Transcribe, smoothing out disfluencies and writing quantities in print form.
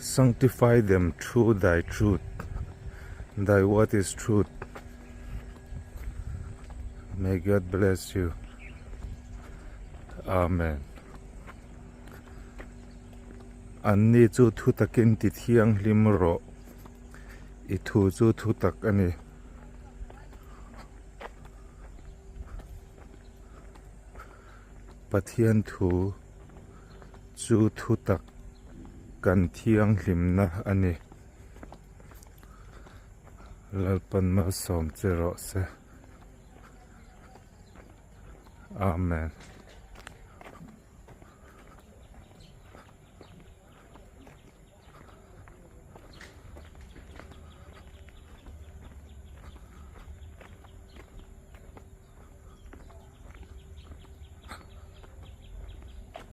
Sanctify them through thy truth, thy word is truth. May God bless you. Amen. Anni chu thu takin ti thianghlim rawh. I thu chu thu tak a ni. Pathian thu chu thu tak kan thianghlimna a ni. Lalpan malsawm che rawh se. Amen.